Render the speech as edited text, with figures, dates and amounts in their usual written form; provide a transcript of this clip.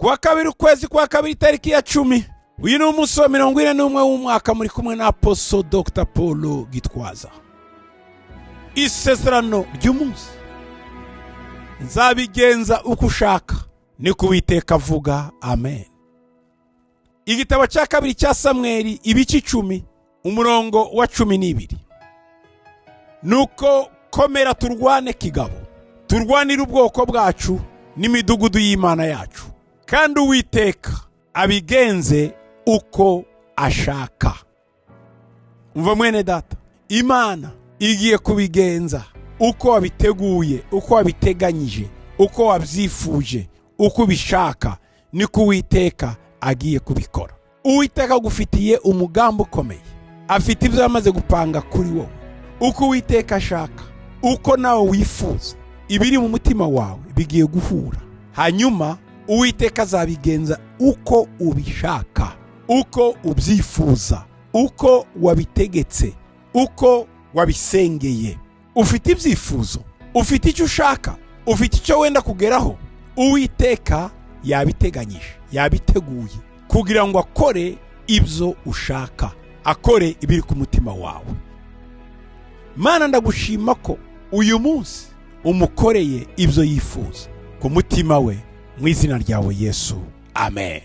Kuwa kabiri, ukwezi kwa kabiri, itariki ya 10. Uyu ni umunsi wa 41 w'umwaka. Muri kumwe na Apostle Dr Paul Gitwaza. Isezerano ry'umunsi: nzabigenza uko ushaka, niko Uwiteka avuga. Amen. Igitabo cya kabiri cya Samweli, ibice 10, umurongo wa 12. Nuko komera, turwane kigabo, turwanire ubwoko bwacu n'imidugudu y'Imana yacu, kandi Uwiteka abigenze uko ashaka. Umva mwene data, Imana igiye kubigenza uko wabiteguye, uko wabiteganyije, uko wabyifuje, uko ubishaka, niko Uwiteka agiye kubikora. Uwiteka agufitiye umugambi ukomeye, afite ibyo yamaze gupanga kuri wowe. Uko Uwiteka ashaka, uko nawe wifuza, ibiri mu mutima wawe bigiye guhura, hanyuma Uwiteka azabigenza uko ubishaka, uko ubyifuza, uko wabitegetse, uko wabisengeye. Ufite ibyifuzo, ufite icyo ushaka, ufite icyo wenda kugeraho, Uwiteka yabiteganyije, yabiteguye kugira ngo akore ibyo ushaka, akore ibiri ku mutima wawe. Mana, ndagushima ko uyu munsi umukoreye ibyo yifuza ku mutima we, mu izina ryawe Yesu, amen.